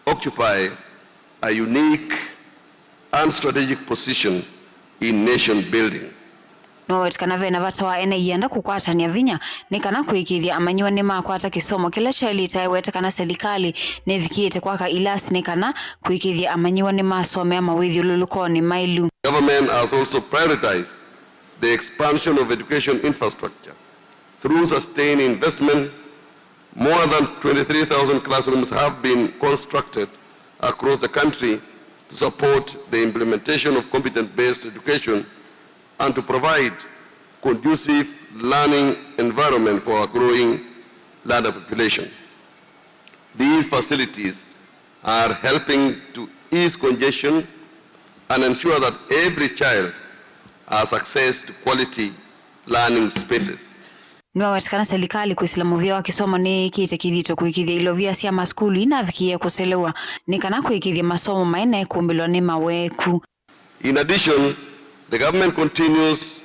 occupy a unique and strategic position in nation building. Nĩwaweta kana ve na vata wa ene ianda kũkwatany'a vinya nĩ kana kũĩkĩĩthya amanyĩw'a nĩmakwata kĩsomo kĩla kyaĩlĩte. Aiweta kana selikalĩ nĩvikĩĩte kwaka ilasi nĩ kana kũĩkĩĩthya amanyĩw'a nĩmasomea mawĩthyũlũlũkonĩ maĩlu. Government has also prioritized the expansion of education infrastructure through sustained investment. More than twenty-three thousand classrooms have been constructed across the country to support the implementation of competent-based education and to provide conducive learning environment for our growing learner population. These facilities are helping to ease congestion and ensure that every child has access to quality learning spaces. Nĩwaweta kana selikalĩ kwĩsĩla mũvĩa wa kĩsomo nĩyĩkĩte kĩthito kũĩkĩĩthya ilovia sya masukulu inavikĩĩe kũselewa nĩ kana kũĩkĩĩthya masomo maĩ na ĩkũmbĩlwa nĩ maweku. In addition, the government continues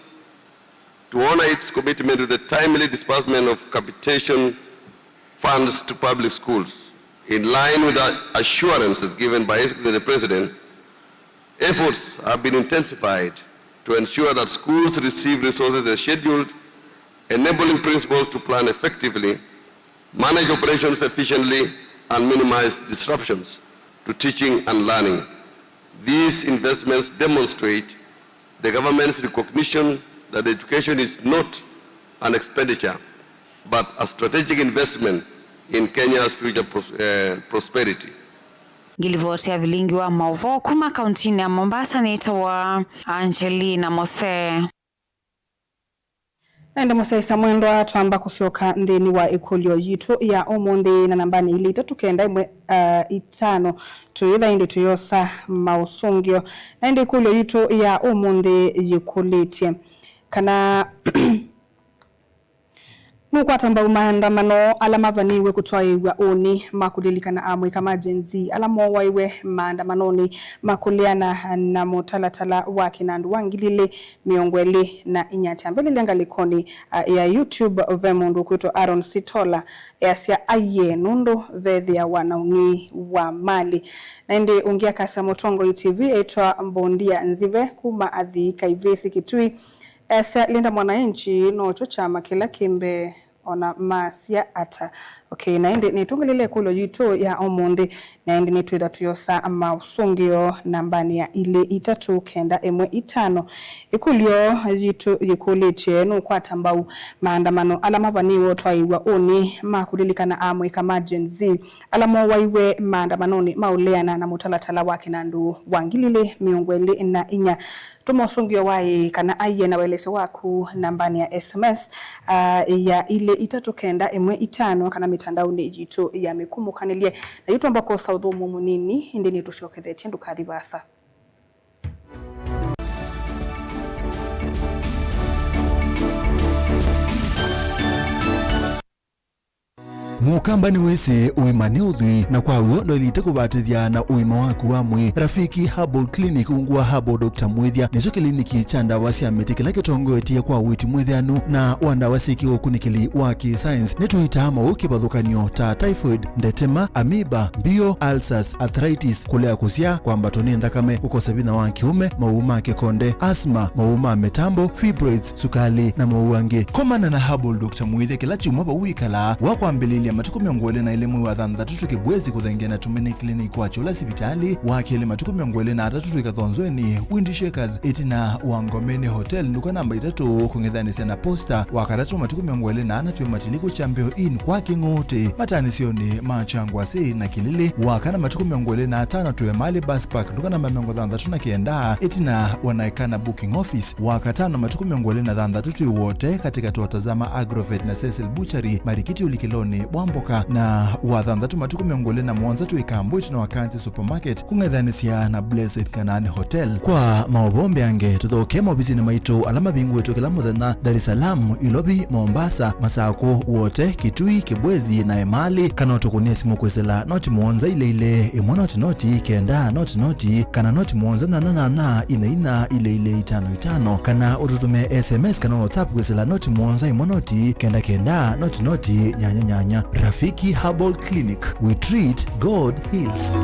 to honor its commitment to the timely disbursement of capitation funds to public schools. In line with the assurances given by His Excellency the President, efforts have been intensified to ensure that schools receive resources as scheduled, enabling principals to plan effectively, manage operations efficiently, and minimize disruptions to teaching and learning. These investments demonstrate the government's recognition that education is not an expenditure, but a strategic investment in Kenya's future pros-, eh, prosperity. Ngilivoti ya vilingi wa maũvoo kuma kauntinĩ ya Mombasa nĩtawa Angelina Mose. Na ĩndĩ mũsyaĩĩsya mwendwa, twamba kũsyoka nthĩnĩ wa ĩkũlyo yitũ ya ũmũnthĩ, na nambanĩ ilĩ itatũ kenda ĩmwe, ah, itano, tũyĩtha ĩndĩ tũyosa maũsũngĩo. Na ĩndĩ ĩkũlyo yitũ ya ũmũnthĩ yĩkũlĩtye kana nũkwata mbau maandamano ala mavaniwe kũtwaĩĩw'a ũnĩ ma kũlilikana amũika ma Gen Z ala mooaiwe maandamanonĩ ma kũleana na mũtalatala wa kĩnandũ wa ngili ilĩ mĩongo ĩlĩ na inya. Kyambĩlĩlya ngalĩkonĩ, ah, ya YouTube, ve mũndũ ũkwĩtwa Aaron Sitola easya aiee nũndũ vethĩawa na ũng'ei wa malĩ. Na ĩndĩ ũngĩ akasya mũtongoi T V eĩtwa Mbondia Nzive kuma Athii Kaivĩsĩ Kitui easya Linda Mwananchi nokyo kyama kĩla kĩ mbee ona masya ata. Okay, na ĩndĩ nĩtũngĩlĩle ĩkũlyo yitũ ya ũmũnthĩ, na ĩndĩ nĩtwĩtha tũyosa maũsũngĩo nambanĩ ya ilĩ itatũ kenda ĩmwe itano. Ĩkũlyo yitũ yĩkũlĩtye, nũkwata mbau maandamano ala mavaniwe ũtwaĩĩw'a ũnĩ ma kũlilikana amũika ma Gen Z ala mooaiwe maandamanonĩ ma ũleana na mũtalatala wa kĩnandũ wa ngili ilĩ mĩongo ĩlĩ na inya? Tũma ũsũngĩo wa ĩĩ kana aiee na ũelesyo waku nambanĩ ya S M S, ah, ya ilĩ itatũ kenda ĩmwe itano kana mĩtandaonĩ yitũ ya mĩkumũkanĩlye. Na yu twamba kwosa ũthũmũo mũnini, ĩndĩ nĩtũsyokethetye, ndũkathi vaasa. Mũkamba nĩwĩsĩ ũima nĩ ũthwii, na kwa w'o ndwaĩlĩte kũvatĩthya na ũima waku wa mwĩĩ. Rafiki Herbal Clinic ungu wa Herbal Doctor Mwĩthya nĩkyo kĩliniki kya ndawa sya mĩtĩ kĩla kĩtongoetye kwa ũiiti mwĩthĩanu na wa ndawa syĩ kĩũkunĩkĩli wa kĩ-science. Nĩtũitaa maũũ kĩvathũkany'o ta typhoid, ndetema, amoeba, mbio, ulcers, arthritis, kũlea kũsyaa, kwambatwa nĩ nthakame, kũkosa vinya wa kĩũme, maũũ ma kĩkonde, asthma, maũũ ma mĩtambo, fibroids, sukalĩ, na maũũ angĩ. Komana na Herbal Doctor Mwĩthya kĩla kyumwa vau wĩkalaa. Wa kwambĩlĩlya matukũ mĩongo ĩlĩ na ĩlĩ mwei wa thanthatũ twĩ Kĩbwezi kũthengeana Tumaini Clinic kwa Kyũla sivitalĩ, wa kelĩ matukũ mĩongo ĩlĩ na atatũ twĩ Kathonzweni, Windy Shakers, ĩtina wa Ngomeni Hotel, nduka namba itatũ, kũng'ethanĩsya na Posta, wa katatũ matukũ mĩongo ĩlĩ na ana twĩ Matiliku Champion Inn kwa Kĩng'ũũtĩ, mataanĩsyonĩ ma Kyangwasĩ na Kĩlĩlĩ, wa kana matukũ mĩongo ĩlĩ na atano twĩ Emali Bus Park, nduka namba mĩongo thanthatũ na kenda, ĩtina wa Naekana Booking Office, wa katano matukũ mĩongo ĩlĩ na thanthatũ twĩ Wote, katĩkatĩ wa Tazama Agrovet na Cecil Butchery, Marikiti ũlikĩlonĩ wa Mboka, na wa thanthatũ matukũ mĩongo ĩlĩ na mũonza twĩ Kambũ ĩtina wa Kanzi Supermarket, kũng'ethanĩsya na Blessed Canaan Hotel. Kwa maũvoo mbeange, tũthokee maovisinĩ maitũ ala mavingũĩtwe kĩla mũthenya, Dar es Salaam, Ilovi, Mombasa, Masakũ, Wote, Kitui, Kibwezi na Emali, kana ũtũkũnĩe simũ kwĩsĩla noti mũonza ilĩ ilĩ, ĩmwe noti noti, kenda noti noti, kana noti mũonza nyanya nyanya, inya inya, ilĩ ilĩ, itano itano, kana ũtũtũmĩe S M S kana WhatsApp kwĩsĩla noti mũonza ĩmwe noti, kenda kenda, noti noti, nyanya nyanya. Rafiki Herbal Clinic, we treat, God heals.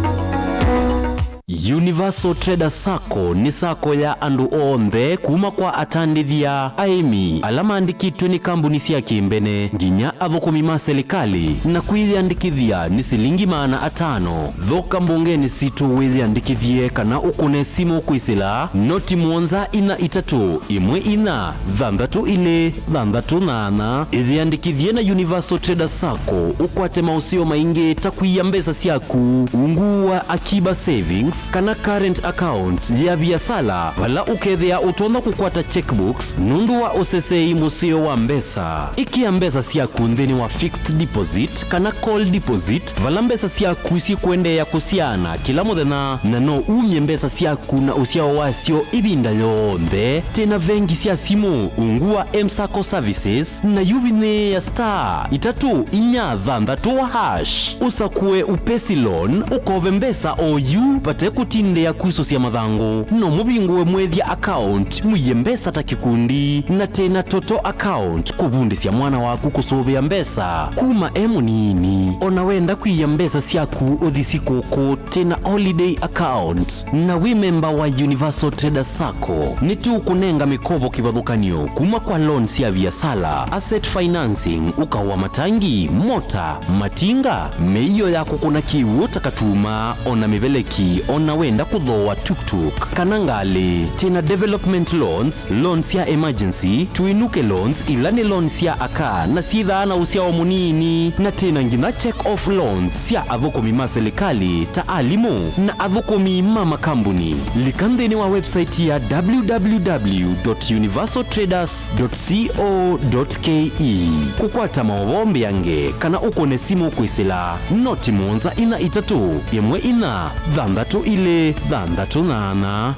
Universal Trader Sacco nĩ sacco ya andũ onthe, kuma kwa atandĩthya, aĩmi, ala maandĩkĩtwe nĩ kambuni sya kĩmbene, nginya athũkũmi ma silikalĩ, na kwĩyĩandĩkĩthya nĩ silingi maana atano. Thũka mbongenĩ sitũ wĩyĩandĩkĩthye kana ũkũne simũ kwĩsĩla noti mũonza inya itatũ ĩmwe inya thanthatũ ilĩ thanthatũ nyanya. Ĩyĩandĩkĩthye na Universal Trader Sacco ũkwate maũseo maingĩ ta kũia mbesa syaku ungu wa Akiba Savings kana current account ya viasala, vala ũkethĩa ũtonya kũkwata checkbooks nũndũ wa ũsesei mũseo wa mbesa. Ĩkĩa mbesa syaku nthĩnĩ wa fixed deposit kana call deposit, vala mbesa syaku syĩkũendeea kũsyaana kĩla mũthenya, na no umye mbesa syaku na ũsyao wasyo ĩvinda yonthe. Twĩna vengi sya simũ ungu wa M-Sacco Services, na yu vinyĩĩa star itatũ inya thanthatũ hash, ũsakũe Upesi Loan, ũkove mbesa o yu vate kũtindĩa kusũsya mathangũ. No mũvingũe Mwethya account, mũie mbesa ta kĩkundi, na twĩna Toto account, kũvundĩsya mwana waku kũsũvĩa mbesa kuma e mũnini. O na wenda kwia mbesa syaku ũthi sikũkũ, twĩna Holiday account. Na wĩ memba wa Universal Trader Sacco, nĩtũkũnenga mĩkovo kĩvathũkany'o kuma kwa loan sya viasala, asset financing, ũkaũ wa matangi, mota, matinga, mĩio ya kũkũna kĩw'ũ ta katuma, o na mĩveleki, o na wenda kũthooa tuktuk kana ngalĩ. Twĩna development loans, loan sya emergency, tũinũke loans, ila nĩ loan sya aka na syĩthaa na ũsyao mũnini, na twĩna nginya check off loans sya athũkũmi ma silikalĩ ta alimũ na athũkũmi ma makambuni. Lika nthĩnĩ wa website ya w w w dot universal traders dot co dot k e kũkwata maũvoo mbeange kana ũkũne simũ kwĩsĩla noti mũonza inya itatũ ĩmwe inya thanthatũ ilĩ thanthatũ nyanya.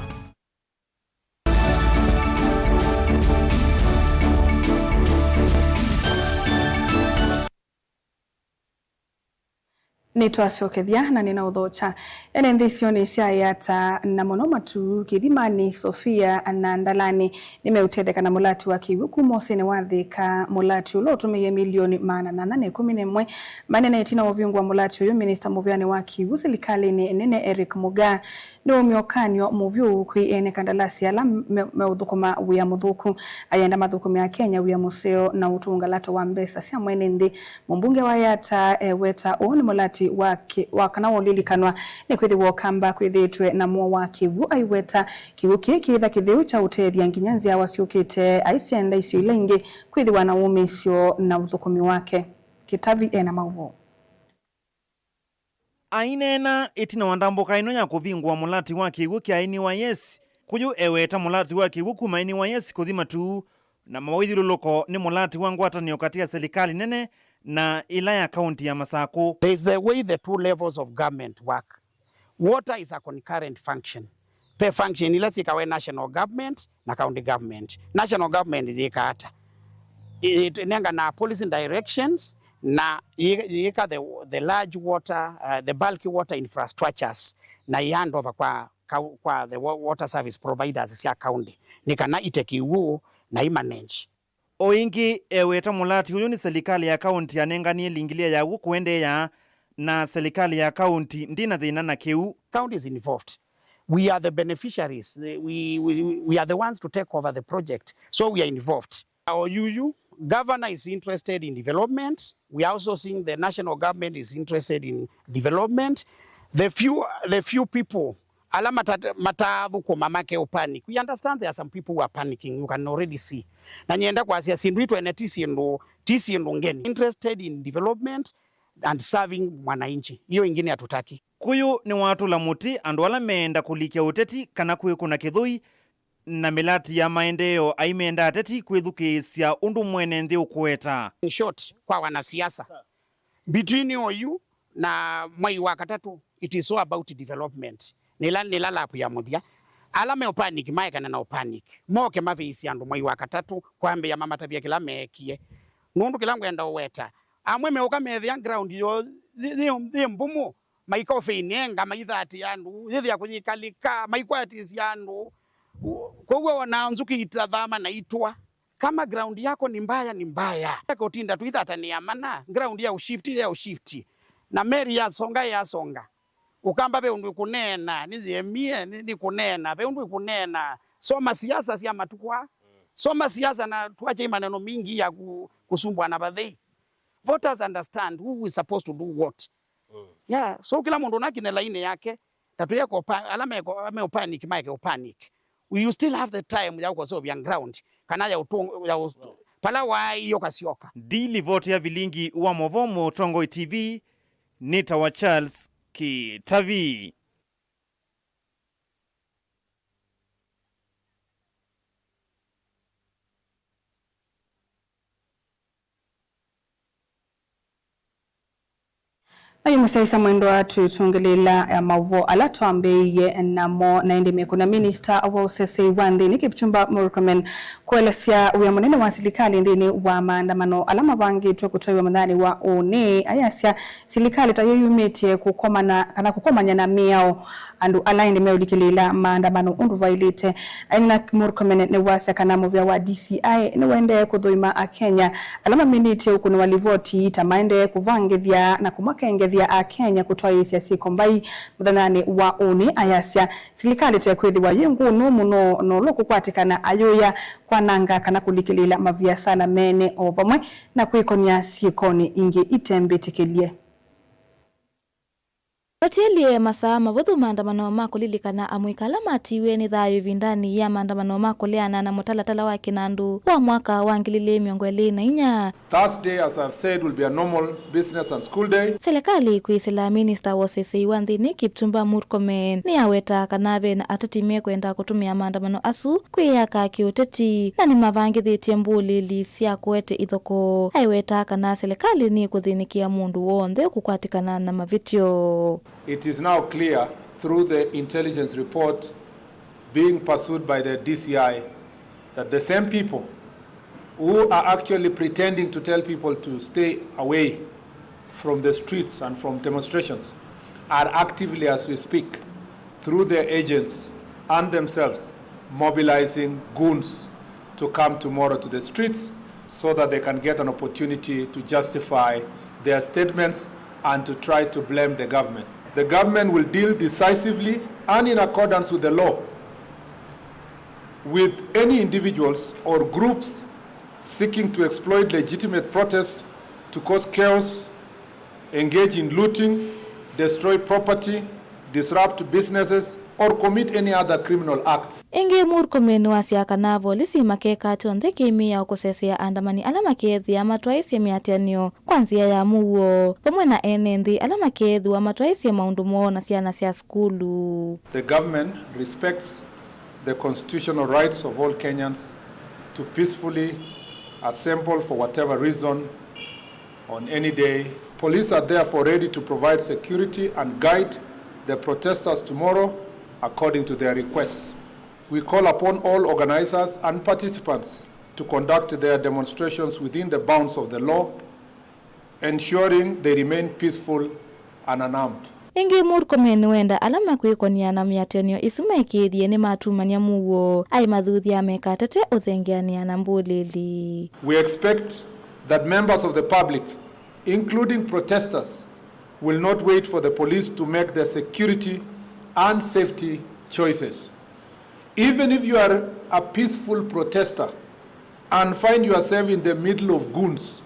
Nĩtwasyokethya na nĩnaũthokya. Ene nthĩ isionĩ sya Yata, na mũno Matuu, Kĩthimanĩ, Sofia na Ndalani, nĩmeũtetheka na mũlati wa kĩw'ũ kuma ũsĩnĩ wa Thĩka, mũlati ũla ũtũmĩie milioni maana nyanya na ĩkũmi na ĩmwe. Manene ĩtina wa ũvingũa mũlati ũyũ, minista mũvĩanĩ wa kĩw'ũ silikalĩnĩ nene Eric Mugaa nĩwaumya ũkany'o mũvyũ kwĩ ene kandalasi ala me-, meũthũkũma wĩa mũthũku. Ayenda mathũkũmĩa Akenya wĩa mũseo na ũtũnga lato wa mbesa sya mwene nthĩ. Mũmbunge wa Yata eweta ũũ nĩ mũlati wa kĩ-, wa kana wa ũlilikanwa, nĩkwĩthĩwa Ũkamba kwĩthĩĩtwe na mũo wa kĩw'ũ. Aiweta kĩw'ũ kĩĩ kĩitha kĩtheu kya ũtethya nginya nzyawa syũkĩte, aisyenda isio ila ingĩ kwĩthĩwa na wũmĩĩsyo na ũthũkũmi wake. Kĩtavi ena maũvoo. Aineena ĩtina wa ndambũka ĩno ya kũvingũa mũlati wa kĩw'ũ kya N Y S, Kũyũ eweta mũlati wa kĩw'ũ kuma N Y S kũthi Matuu, na mawĩthyũlũlũko nĩ mũlati wa ngwatanĩo katĩ ya silikalĩ nene na ĩla ya kaunti ya Masakũ. There is the way the two levels of government work. Water is a concurrent function. Pe function ila syĩkawa national government na county government. National government yĩkaa ata? Ĩnenganaa policy directions na yĩ-, yĩka the, the large water, uh, the bulky water infrastructures na i hand over kwa, kwa the wa-, water service providers sya county nĩ kana ite kĩw'ũ na i manage. O ĩngĩ, eweta mũlati ũyũ nĩ silikalĩ ya kaunti yanenganie lingilia yaw'o kũendeea, na silikalĩ ya kaunti ndĩna thĩna na kĩu. County is involved. We are the beneficiaries. The, we, we, we are the ones to take over the project. So we are involved. Our U U governor is interested in development. We are also seeing the national government is interested in development. The few, the few people ala mata-, matathũkũma make panic. We understand there are some people who are panicking, you can already see. Na nyenda kwasya syĩndũ itwene ti syĩndũ, ti syĩndũ ngeni. Interested in development and serving mwananchi. Hiyo ingine hatutaki. Kũyũ nĩwatũla mũtĩ andũ ala meenda kũlikya ũteti kana kwĩkũna kĩthũi na mĩlati ya maendeeo aimenda ateti kwĩthukĩĩsya ũndũ mwene nthĩ ũkũeta. In short, kwa wanasiasa, Between oyu na mwai wa katatũ, it is all about development. Nĩla, nĩla lap ya mũthya. Ala me ũpanic maekane na ũpanic. Moke mavĩĩsye andũ mwai wa katatũ, kwambĩĩa mamatavya kĩla meekie. Nũndũ kĩla ngwenda ũweta, amwe meũka methĩa ground yoo yĩ, yĩ, yĩ mbumu, maika ũfĩinĩenga, maithatĩa andũ, yĩthĩa kũyĩkalĩka, maikwatĩsya andũ. Kwoou ona nzũkĩ itathama na itwa. Kama ground yako ni mbaya, ni mbaya. Eka ũtinda tũithatanĩa mana, ground ya ũshift, ya ũshift. Na meri yasonga, yasonga. Ũkamba ve ũndũ ĩkũneena, nĩyĩemie, nĩ, nĩkũneena, ve ũndũ ĩkũneena. Soma siasa sya matukũ aa. Soma siasa na tuache hii maneno mingi ya ku, kusumbwa na vathei. Voters understand who is supposed to do what. Yeah, so kĩla mũndũ nakinye lainĩ yake, tatũyeka ũpa-, ala meko-, me ũpanic, maeke ũpanic. You still have the time ya ũkosovya ground, kana ya ũtũ-, ya ũst-, pala waĩ ũkasyoka. Ndi livoti ya vilingi wa movo Mũtongoi T V, nĩtawa Charles Kitavi. Ayu mũsyaĩĩsya mwendwa, twĩtũngĩlĩĩla ya maũvoo ala twambĩĩie namo, na ĩndĩ mĩkũna minista wa ũsesei wa nthĩnĩ Kipchumba Murkomen kũelesya wĩa mũnene wa silikalĩ nthĩnĩ wa maandamano ala mavangĩtwe kũtwaiwa mũthenyanĩ wa ũnĩ, ayasya silikalĩ tayo yumĩtye kũkomana kana kũkomany'a na mĩao andũ ala ĩndĩ meũlikĩlĩĩla maandamano ũndũ vaĩlĩte. Aina Murkomen nĩwasya kana mũvĩa wa D C I nĩwaendee kũthũima Akenya ala maminĩtye ũkũnĩ wa livoti ta maendee kũvangĩthya na kũmakengethya Akenya kũtwaĩĩsya syĩko mbai mũthenyanĩ wa ũnĩ. Ayasya silikalĩ tekwĩthĩwa yĩ ngũnũ mũno nolo kũkwatĩkana ayũya kwananga kana kũlikĩlĩĩla maviasala mene o vamwe na kwĩkonya syĩkonĩ ingĩ itembĩtĩkĩlye. Vatielye masaa mavũthũ maandamano ma kũlilikana amũika ala matiiwe nĩ thayũ ĩvindanĩ ya maandamano ma kũleana na mũtalatala wa kĩnandũ wa mwaka wa ngili ilĩ mĩongo ĩlĩ na inya. Thursday, as I've said, will be a normal business and school day. Silikalĩ kwĩsĩla minista wa ũsesei wa nthĩnĩ Kipchumba Murkomen nĩawetaa kana ve na ateti mekwenda kũtũmĩa maandamano asu kwĩyaka kĩũteti na nĩmavangĩthĩtye mbũlĩli sya kũete ithokoo. Aiwetaa kana silikalĩ nĩkũthĩnĩkĩa mũndũ w'onthe ũkũkwatĩkana na mavĩtyo. It is now clear through the intelligence report being pursued by the D C I that the same people who are actually pretending to tell people to stay away from the streets and from demonstrations are actively, as we speak, through their agents and themselves, mobilizing goons to come tomorrow to the streets so that they can get an opportunity to justify their statements and to try to blame the government. The government will deal decisively and in accordance with the law with any individuals or groups seeking to exploit legitimate protests to cause chaos, engage in looting, destroy property, disrupt businesses, or commit any other criminal acts. Ĩngĩ, Murkomen nĩwasya kana volisi makeka kyonthe kĩmĩao kũsesea andamani ala makeethĩa matwaĩsye mĩatĩanĩo kwa nzĩa ya mũuo, vamwe na ene nthĩ ala makeethĩwa matwaĩsye maũndũ moo na syana sya sukulu. The government respects the constitutional rights of all Kenyans to peacefully assemble for whatever reason on any day. Police are therefore ready to provide security and guide the protesters tomorrow according to their requests. We call upon all organizers and participants to conduct their demonstrations within the bounds of the law, ensuring they remain peaceful and unarmed. Ĩngĩ, Murkomen nĩwenda ala makwĩkonĩa na mĩatĩanĩo ĩsu maĩkĩĩthye nĩmatumany'a mũuo, aimathuthya mekatate ũthengeanĩa na mbũlĩli. We expect that members of the public, including protesters, will not wait for the police to make their security and safety choices. Even if you are a peaceful protester and find yourself in the middle of goons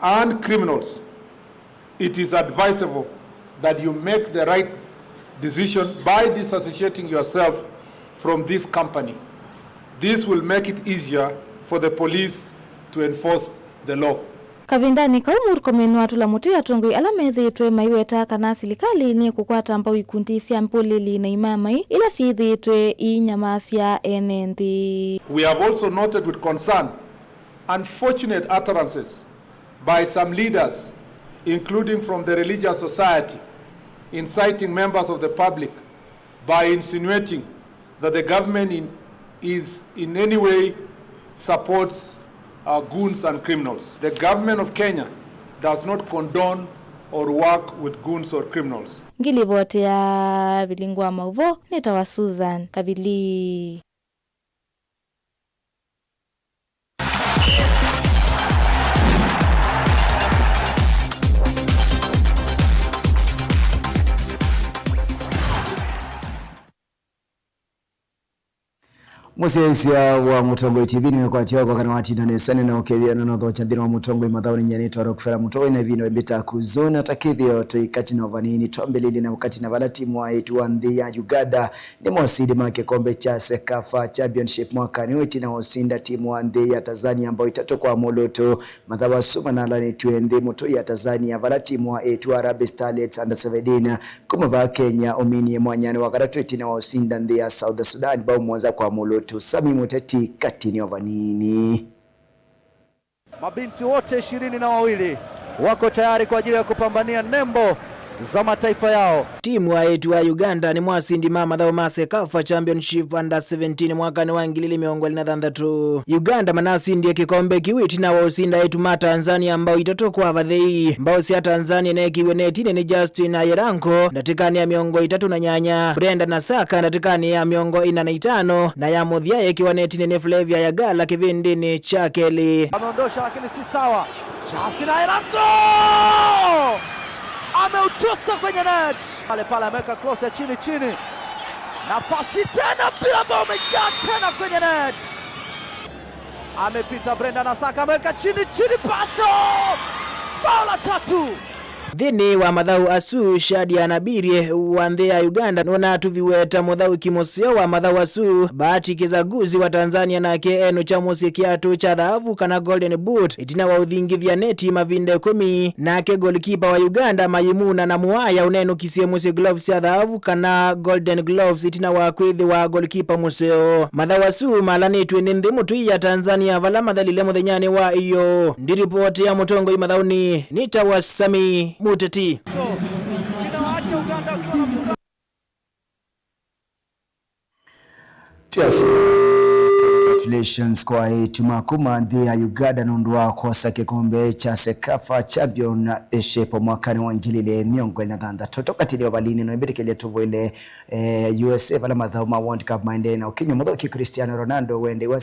and criminals, it is advisable that you make the right decision by disassociating yourself from this company. This will make it easier for the police to enforce the law. Kavindanĩ kau, Murkomen nĩwatũla mũtĩ atongoi ala methĩĩtwe maiweta kana silikalĩ nĩkũkwata mbau ikundi sya mbũlĩli na imamai ila syĩthĩĩtwe iinyamasya ene nthĩ. We have also noted with concern unfortunate utterances by some leaders including from the religious society, inciting members of the public by insinuating that the government in, is in any way supports uh, goons and criminals. The government of Kenya does not condone or work with goons or criminals. Ngilivoti ya vilingu wa mauvoo nĩtawa Susan Kavili. Mũsyaĩĩsya wa Mũtongoi T V nĩwĩkwatya oko kana watinda nesa nĩna ũkethĩa na nothokya nthĩnĩ wa Mũtongoi mathaũnĩ nyanĩtwa Rockefeller Mũtongoi na ĩvinda wĩmbĩta kuzona ta kĩthĩo tũikati na vanini twambĩlĩlye na ũkati na vala timu wa ĩtu wa nthĩ ya Uganda nĩ mosindi ma kĩkombe kya CECAFA Championship mwakanĩ ũũ ĩtina wa ũsinda timu wa nthĩ ya Tanzania mbao itatũ kwa mũlũtũ. Mathaũ asu manalanĩtw'e nthĩ mũtũi ya Tanzania vala timu wa ĩtu wa Harambee Starlets under seventeen kuma vaa Kenya ũminie mwanyanĩ wa katatũ ĩtina wa ũsinda nthĩ ya South Sudan mbao mũonza kwa mũlũtũ. Sami Mũteti katini o vanini. Mabinti wote ishirini na wawili wako tayari kwa ajili ya kupambania nembo za mataifa yao. Timu wa ĩtu wa Uganda nĩ mwasindi ma mathaũ ma CECAFA Championship Under seventeen mwakanĩ wa ngili ili mĩongo ĩlĩ na thanthatũ. Uganda manasindie kĩkombe kĩu ĩtina wa ũsinda ĩtu ma Tanzania mbao itatũ kwa vathei. Mbao sya Tanzania nekiwe netinĩ nĩ Justin Ayeranko ndatĩkanĩ ya mĩongo ĩtatũ na nyanya, Brenda Nasaka ndatĩkanĩ ya mĩongo ĩna na itano, na ya mũthya yekiwa netinĩ nĩ Flavia Yagala kĩvĩndĩnĩ kya kelĩ. Ameondosha lakini si sawa. Justin Ayeranko ameutosa kwenye net. Pale pale ameweka cross ya chini chini. Nafasi tena, mpira ambao umejaa tena kwenye net. Amepita Brenda Nasaka, ameweka chini chini, paso! Bao la tatu. Nthĩnĩ wa mathaũ asu, Shadia Nabirie wa nthĩ ya Uganda nũnatuviwe ta mũthaũki mũseo wa mathaũ asu. Bahati Kizaguzi wa Tanzania nake enũkya mũsyĩ kĩatũ kya thaavu kana Golden Boot ĩtina wa ũthingithya neti mavinda ĩkũmi. Nake golikipa wa Uganda Mayimuna Namuwaya ũnenũkisye mũsyĩ gloves sya thaavu kana Golden Gloves ĩtina wa kwĩthĩwa golikipa mũseo. Mathaũ asu malanĩtw'e nĩ nthĩ mũtũi ya Tanzania vala mathelile mũthenyanĩ wa ĩyoo. Ndiripoti ya mũtongoi mathaũnĩ nĩtawa Sami Mũteti. So, sinawaacha Uganda wakiwa na furaha. Yes. Congratulations kwa eĩtu ma kuma nthĩ ya Uganda nũndũ wa kwosa kĩkombe kya CECAFA Championship mwakanĩ wa ngili ilĩ mĩongo ĩlĩ na thanthatũ. Tũkatĩlya ũvalini no ĩmbĩtĩkĩlye tũvoile, eh, U S A vala mathaũ ma World Cup maendee na ũkinywa. Mũthaũki Cristiano Ronaldo wendewa